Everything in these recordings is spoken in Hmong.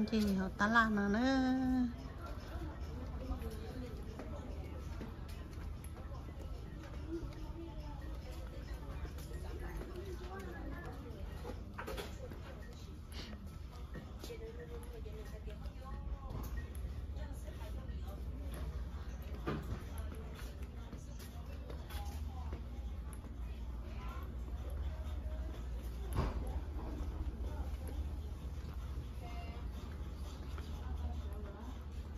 Ces hauv tab laj no na.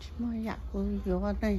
Tsis muaj yam kuv yuav ne.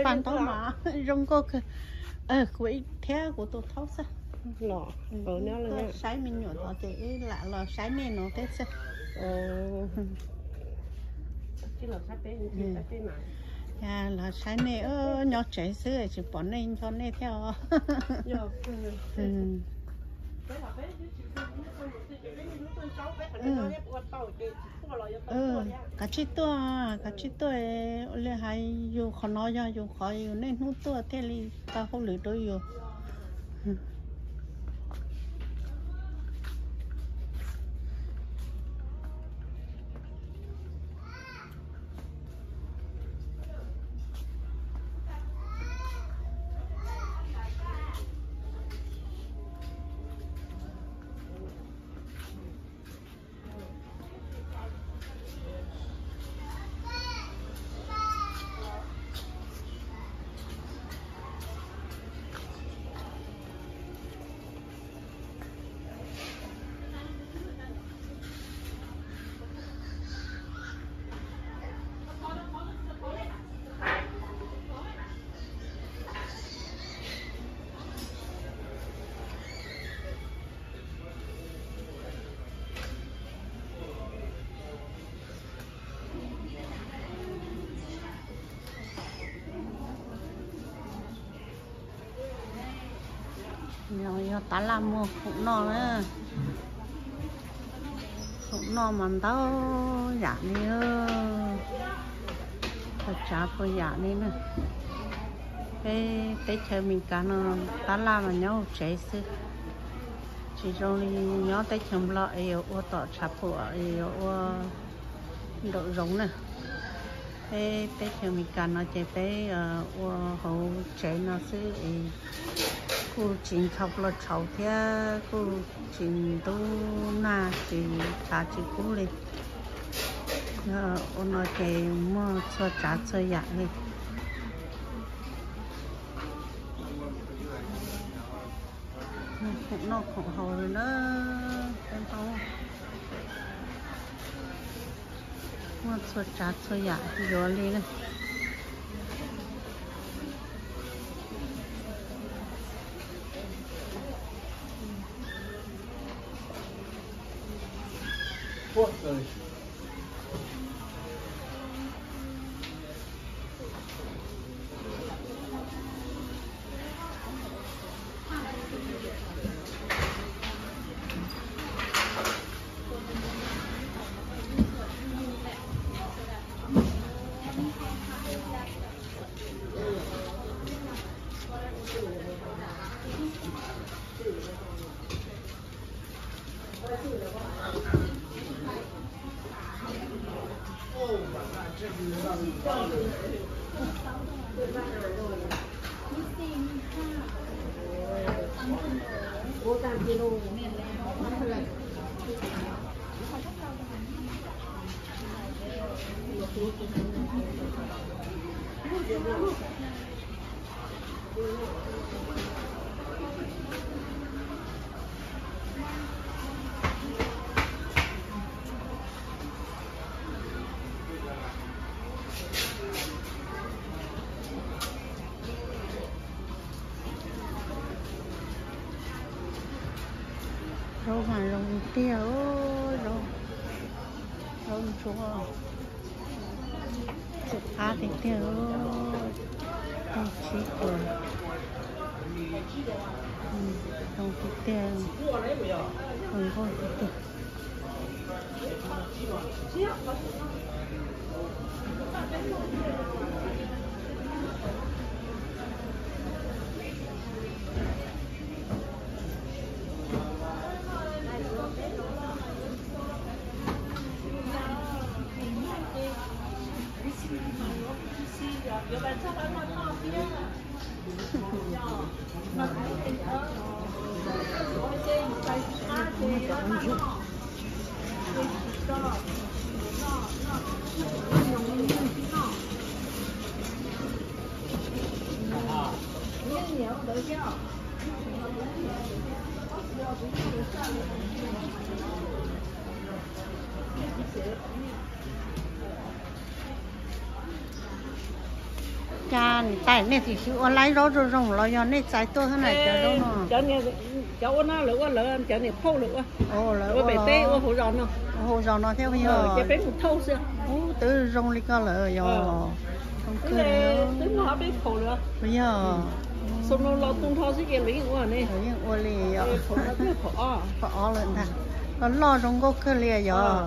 Paj ntaub mas zoo nkauj kawg. Kuv thiab kuv tus thaub xwb. Saib me nyuam tod ces lam los saib nej no thiab xwb. Los saib nej, nyob tsev xwb tsis pom nej nco nej thiab os. Kav tsij tuaj, kav tsij tuaj, ua li hais yus qhov no yog yus qhov, yus niaj hnub tuaj thiaj li tau hauj lwm rau yus. Yog tab laj muag khoom noj na. Khoom noj mas ntau yam li, txhua tsav txhua yam li na. Peb teb chaws Amelikas no tab laj mas nyob hauv tsev xwb, tsis zoo li nyob teb chaws Nplog es yuav ua tom tshav puam es yuav ua Nraum zoov na, peb teb chaws Amelikas no ces peb ua hauv tsev no xwb es kuj tsis ntxhov ploj tshauv thiab kuj tsis ntub nag tsis thav tsis kub li. Ua no ces muaj txhua tsav txhua yam li. Khoom noj khoom haus li na, peb npab muaj txhua tsav txhua yam yuav li na. Zaub mas zoo tiag, zaub ntsuab txawm qab tiag tiag, zoo sib khuas, zoo tiag tiag, zoo nkauj tiag tiag. Cas niam tais nej tsis ua laib zaub zoo zoo los yog nej txais tuaj thiab na cov zaub no? Cov ua no lawv ua lawv, cov niam phauj lawv ua, ua pem teb ua hauv zos no, hauv zos no thiab yog ces peb mus thauj xwb. Ub, twb zoo li ko lawm yog. Twb muaj peb phauj lawm. Yog. Xyoo no los tu nrho xwb ces lawv yeej ua ne. Lawv yeej ua li yog. Phauj ob lawm ntag. Loj loj zoo nkauj kawg li yog.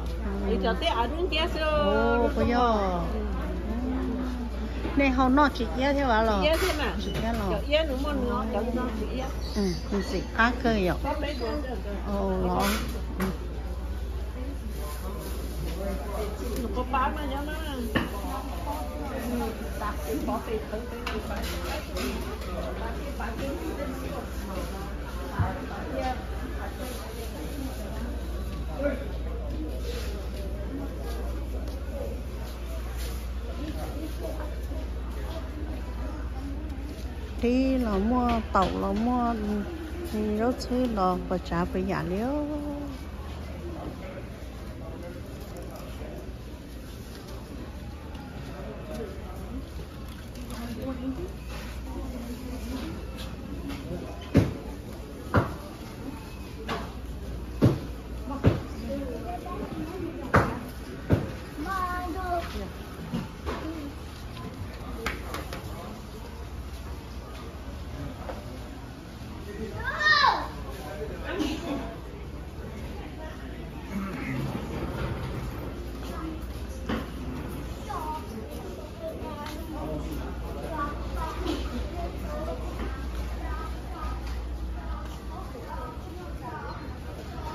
Cov teb av dub nciab xwb. Puas yog? Nej ho noj tsis iab thiab los? Tsis iab los. Ntxim qab kawg yom. Los. Qhib los muaj, taum los muaj, zaub txhwb los puas tsav puas yam li.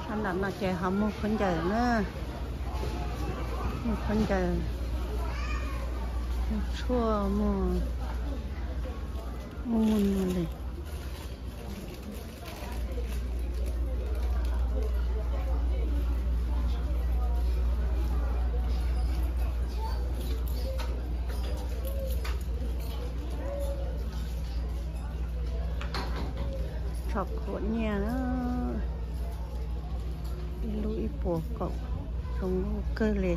Sab nram no ces ho muag khaub ncaws na. Khaub ncaws tshuaj muaj, muaj muaj li. Tso khuam nyiaj na, ib lub ib puas kaum, zoo nkauj kawg li.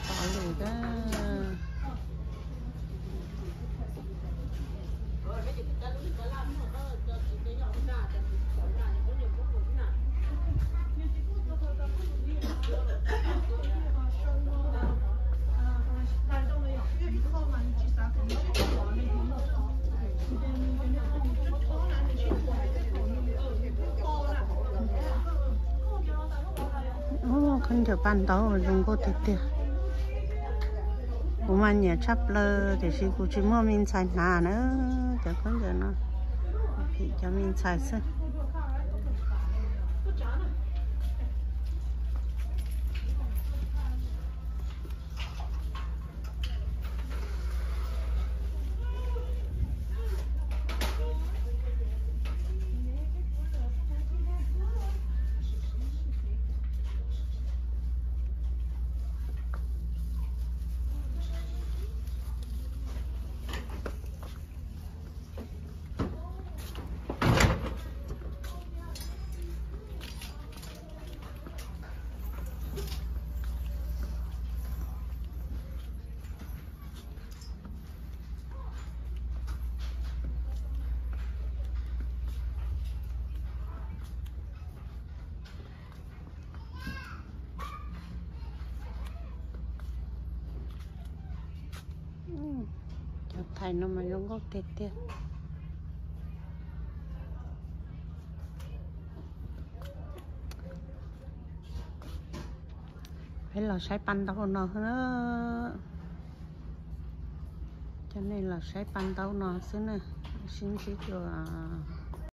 Tov lus a. Ub, khaub ncaws paj ntaub zoo nkauj tiag tiag. Kuv mas nyiam tshaj plaws tiam sis kuv tsis muaj me ntxhais hnav na. Cov khaub ncaws no phim cov me ntxhais xwb. Cov thais no mas zoo nkauj tiag tiag. Peb los saib paj ntaub no xwb na. Coj nej los saib paj ntaub no xwb na. Sib ntsib dua